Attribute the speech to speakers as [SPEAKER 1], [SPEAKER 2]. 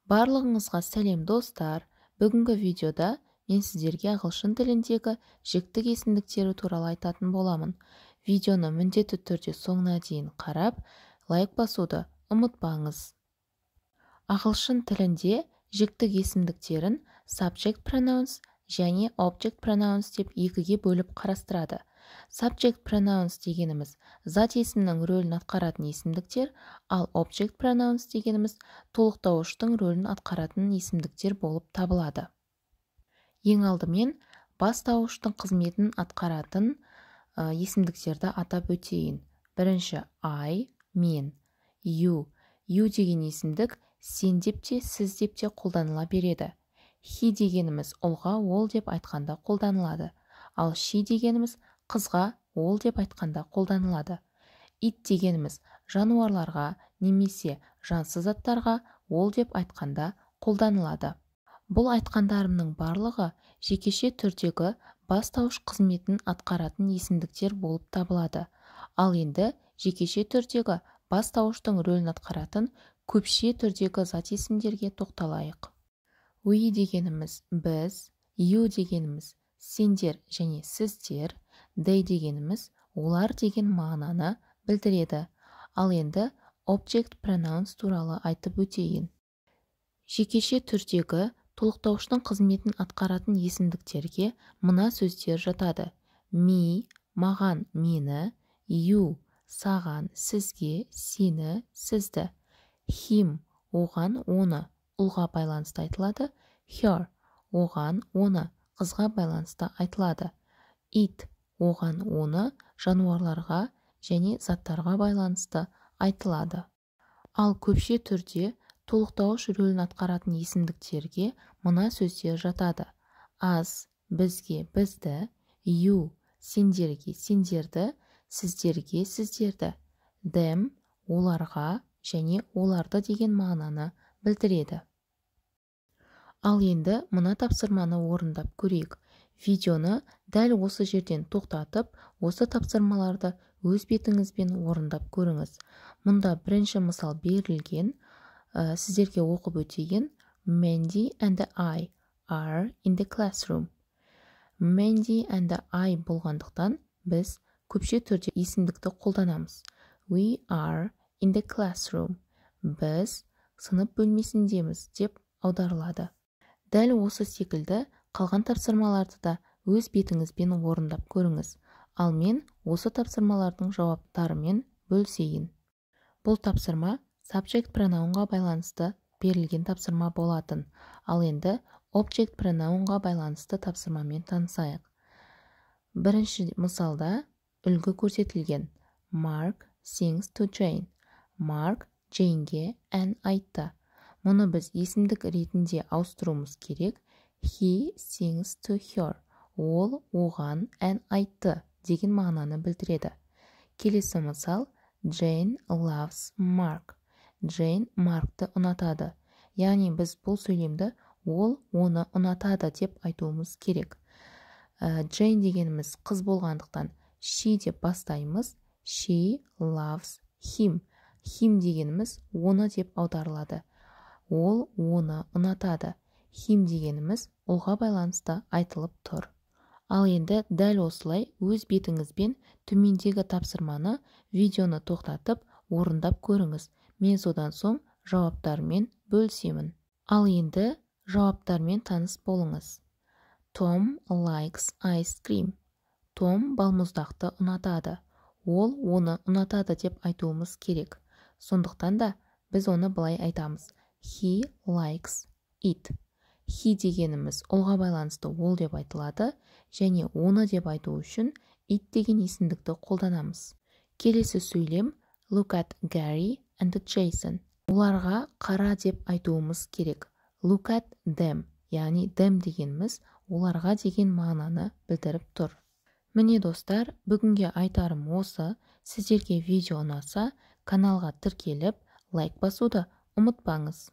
[SPEAKER 1] Барлығыңызға сәлем, достар! Бүгінгі видеода мен сіздерге ағылшын тіліндегі жіктік есімдіктері туралы айтатын боламын. Видеоны міндетті түрде соңына дейін қарап, лайк басуды ұмытпаңыз. Ағылшын тілінде жіктік есімдіктерін subject pronouns және object pronouns деп екіге бөліп қарастырады. Subject pronouns дегеніміз зат есімнің рөлін атқаратын есімдіктер, ал object pronouns дегеніміз толықтауыштың рөлін атқаратын есімдіктер болып табылады. Ең алдымен бастауыштың қызметін атқаратын есімдіктерді атап өтейін. Бірінші, I, мен, you. You деген есімдік сен деп те, сіз деп те қолданыла береді. He дегеніміз ұлға ол деп айтқанда қолданылады. Ал she дегеніміз қызға ол деп айтқанда қолданылады. It дегеніміз жануарларға немесе жансыз заттарға ол деп айтқанда қолданылады. Бұл айтқандарымның барлығы жекеше түрдегі бастауыш қызметін атқаратын есімдіктер болып табылады. Ал енді жекеше түрдегі бастауыштың рөлін атқаратын көпше түрдегі зат есімдерге тоқталайық. We дегеніміз біз, you дегеніміз сендер және сіздер, they дегеніміз олар деген мағынаны білдіреді. Ал енді object pronouns туралы айтып өтейін. Жекеше түрдегі толықтауыштың қызметін атқаратын есімдіктерге мына сөздер жатады: me, маған, мені, you, саған, сізге, сені, сізді, him, оған, оны, ұлға байланысты айтылады, her, оған, оны, қызға байланысты айтылады, it, оған, оны, жануарларға және заттарға байланысты айтылады. Ал көпше түрде толықтауыш рөлін атқаратын есімдіктерге мына сөздер жатады: us, бізге, бізді, you, сендерге, сендерді, сіздерге, сіздерді, them, оларға және оларды деген мағынаны білдіреді. Ал енді мына тапсырманы орындап көрейік. Видеоны дәл осы жерден тоқтатып, осы тапсырмаларды өз бетіңізбен орындап көріңіз. Мұнда бірінші мысал берілген, сіздерге оқып өтейін. Mandy and I are in the classroom. Mandy and I болғандықтан, біз көпше түрде есімдікті қолданамыз. We are in the classroom. Біз сынып бөлмесіндеміз деп аударылады. Дәл осы секілді қалған тапсырмаларды да өз бетіңізбен орындап көріңіз. Ал мен осы тапсырмалардың жауаптарымен бөлісейін. Бұл тапсырма subject pronoun ға байланысты берілген тапсырма болатын. Ал енді object pronoun ға байланысты тапсырмамен танысайық. Бірінші мысалда үлгі көрсетілген. Mark sings to Jane. Марк Джейнге ән айтты. Мұны біз есімдік ретінде ауыстыруымыз керек. He sings to her. Ол оған ән айтты деген мағынаны білдіреді. Келесі мысал: Jane loves Mark. Джейн Маркты ұнатады. Яғни біз бұл сөйлемді ол оны ұнатады деп айтуымыз керек. Джейн дегеніміз қыз болғандықтан, she деп бастаймыз. She loves him. Him дегеніміз оны деп аударылады. Ол оны ұнатады. Him дегеніміз ұлға байланысты айтылып тұр. Ал енді дәл осылай өз бетіңізбен төмендегі тапсырманы видеоны тоқтатып, орындап көріңіз. Мен содан соң жауаптармен бөлісемін. Ал енді жауаптармен таныс болыңыз. Tom likes ice cream. Том балмұздақты ұнатады. Ол оны ұнатады деп айтуымыз керек. Сондықтан да біз оны былай айтамыз: He likes it. He дегеніміз ұлға байланысты ол деп айтылады және оны деп айту үшін it деген есімдікті қолданамыз. Келесі сөйлем: Look at Gary and Jason. Оларға қара деп айтуымыз керек. Look at them, яғни them дегеніміз оларға деген мағынаны білдіріп тұр. Міне, достар, бүгінге айтарым осы. Сіздерге видео ұнаса, каналға тіркеліп, лайк басуды ұмытпаңыз.